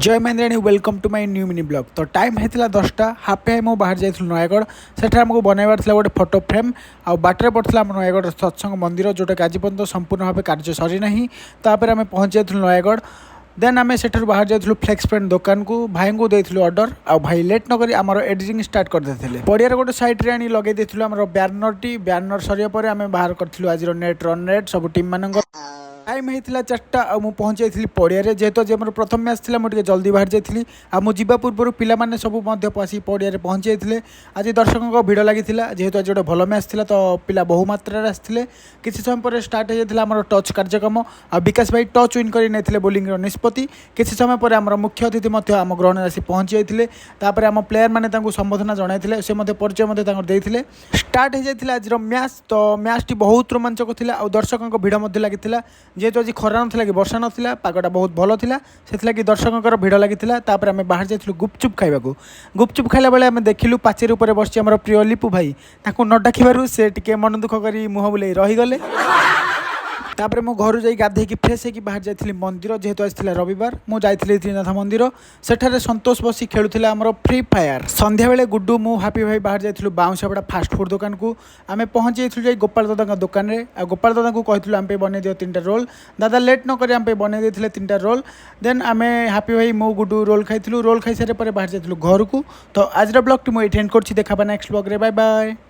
Jay Mahendrani, welcome to my new mini vlog। ତ time ହେଇଥିଲା 10ଟା ହାଫ୍। ମୁଁ ବାହାରି ଯାଇଥିଲୁ ନୟାଗଡ଼। ସେଠାରେ ଆମକୁ ବନାଇବାର ଥିଲା ଗୋଟେ ଫଟୋ ଫ୍ରେମ୍। ଆଉ ବାଟରେ ପଡ଼ିଥିଲା ଆମ ନୟାଗଡ଼ର ସତ୍ସଙ୍ଗ ମନ୍ଦିର, ଯେଉଁଟାକି ଆଜି ପର୍ଯ୍ୟନ୍ତ ସମ୍ପୂର୍ଣ୍ଣ ଭାବେ କାର୍ଯ୍ୟ ସରିନାହିଁ। ତାପରେ ଆମେ ପହଞ୍ଚି ଯାଇଥିଲୁ ନୟାଗଡ଼। ଦେନ୍ ଆମେ ସେଠାରୁ ବାହାରି ଯାଇଥିଲୁ ଫ୍ଲେକ୍ସ ପ୍ରିଣ୍ଟ ଦୋକାନକୁ। ଭାଇଙ୍କୁ ଦେଇଥିଲୁ ଅର୍ଡ଼ର ଆଉ ଭାଇ ଲେଟ୍ ନକରି ଆମର ଏଡ଼ିଟିଂ ଷ୍ଟାର୍ଟ କରିଦେଇଥିଲେ। ପଡ଼ିଆର ଗୋଟେ ସାଇଡ଼୍ରେ ଆଣି ଲଗେଇ ଦେଇଥିଲୁ ଆମର ବ୍ୟାନରଟି। ବ୍ୟାନର ସରିବା ପରେ ଆମେ ବାହାର କରିଥିଲୁ ଆଜିର ନେଟ୍ ରନ୍ ରେଟ୍ ସବୁ ଟିମ୍ ମାନଙ୍କର। ଟାଇମ୍ ହେଇଥିଲା 4ଟା ଆଉ ମୁଁ ପହଞ୍ଚି ଯାଇଥିଲି ପଡ଼ିଆରେ। ଯେହେତୁ ଆଜି ଆମର ପ୍ରଥମ ମ୍ୟାଚ୍ ଥିଲା, ମୁଁ ଟିକେ ଜଲ୍ଦି ବାହାରି ଯାଇଥିଲି। ଆଉ ମୁଁ ଯିବା ପୂର୍ବରୁ ପିଲାମାନେ ସବୁ ମଧ୍ୟ ଆସି ପଡ଼ିଆରେ ପହଞ୍ଚି ଯାଇଥିଲେ। ଆଜି ଦର୍ଶକଙ୍କ ଭିଡ଼ ଲାଗିଥିଲା। ଯେହେତୁ ଆଜି ଗୋଟେ ଭଲ ମ୍ୟାଚ୍ ଥିଲା, ତ ପିଲା ବହୁ ମାତ୍ରାରେ ଆସିଥିଲେ। କିଛି ସମୟ ପରେ ଷ୍ଟାର୍ଟ ହେଇଯାଇଥିଲା ଆମର ଟସ୍ କାର୍ଯ୍ୟକ୍ରମ ଆଉ ବିକାଶ ଭାଇ ଟସ୍ ୱିନ୍ କରି ନେଇଥିଲେ ବୋଲିଂର ନିଷ୍ପତ୍ତି। କିଛି ସମୟ ପରେ ଆମର ମୁଖ୍ୟ ଅତିଥି ମଧ୍ୟ ଆମ ଗ୍ରହଣରେ ଆସି ପହଞ୍ଚି ଯାଇଥିଲେ। ତାପରେ ଆମ ପ୍ଲେୟାରମାନେ ତାଙ୍କୁ ସମ୍ବର୍ଦ୍ଧନା ଜଣାଇଥିଲେ। ସେ ମଧ୍ୟ ପରିଚୟ ମଧ୍ୟ ତାଙ୍କର ଦେଇଥିଲେ। ଷ୍ଟାର୍ଟ ହେଇଯାଇଥିଲା ଆଜିର ମ୍ୟାଚ୍। ତ ମ୍ୟାଚ୍ଟି ବହୁତ ରୋମାଞ୍ଚକ ଥିଲା ଆଉ ଦର୍ଶକଙ୍କ ଭିଡ଼ ମଧ୍ୟ ଲାଗିଥିଲା। ଯେହେତୁ ଆଜି ଖରା ନଥିଲା କି ବର୍ଷା ନଥିଲା, ପାଗଟା ବହୁତ ଭଲ ଥିଲା, ସେଥିଲାଗି ଦର୍ଶକଙ୍କର ଭିଡ଼ ଲାଗିଥିଲା। ତାପରେ ଆମେ ବାହାରି ଯାଇଥିଲୁ ଗୁପଚୁପ୍ ଖାଇବାକୁ। ଗୁପଚୁପ୍ ଖାଇଲା ବେଳେ ଆମେ ଦେଖିଲୁ ପାଚେରୀ ଉପରେ ବସିଛି ଆମର ପ୍ରିୟ ଲିପୁ ଭାଇ। ତାଙ୍କୁ ନ ଡାକିବାରୁ ସେ ଟିକେ ମନ ଦୁଃଖ କରି ମୁହଁ ବୁଲେଇ ରହିଗଲେ। ତାପରେ ମୁଁ ଘରୁ ଯାଇ ଗାଧେଇକି ଫ୍ରେଶ୍ ହେଇକି ବାହାରି ଯାଇଥିଲି ମନ୍ଦିର। ଯେହେତୁ ଆସିଥିଲା ରବିବାର, ମୁଁ ଯାଇଥିଲି ତ୍ରିନାଥ ମନ୍ଦିର। ସେଠାରେ ସନ୍ତୋଷ ବସି ଖେଳୁଥିଲା ଆମର ଫ୍ରି ଫାୟାର। ସନ୍ଧ୍ୟାବେଳେ ଗୁଡ୍ଡୁ, ମୁଁ, ହାପି ଭାଇ ବାହାରି ଯାଇଥିଲୁ ବାଉଁଶପଡ଼ା ଫାଷ୍ଟଫୁଡ଼ ଦୋକାନକୁ। ଆମେ ପହଞ୍ଚି ଯାଇଥିଲୁ ଯାଇ ଗୋପାଳ ଦାଦାଙ୍କ ଦୋକାନରେ। ଆଉ ଗୋପାଳ ଦାଦାଙ୍କୁ କହିଥିଲୁ, ଆମ ପାଇଁ ବନେଇ ଦିଅ ତିନିଟା ରୋଲ୍। ଦାଦା ଲେଟ୍ ନ କରି ଆମ ପାଇଁ ବନେଇ ଦେଇଥିଲେ ତିନିଟା ରୋଲ୍। ଦେନ୍ ଆମେ ହାପି ଭାଇ, ମୁଁ, ଗୁଡ୍ଡୁ ରୋଲ୍ ଖାଇଥିଲୁ। ରୋଲ୍ ଖାଇସାରିଲା ପରେ ବାହାରି ଯାଇଥିଲୁ ଘରକୁ। ତ ଆଜିର ବ୍ଲଗ୍ଟି ମୁଁ ଏଇଠି ଏଣ୍ଡ କରୁଛି। ଦେଖା ନେକ୍ସଟ ବ୍ଲଗ୍ରେ। Bye bye.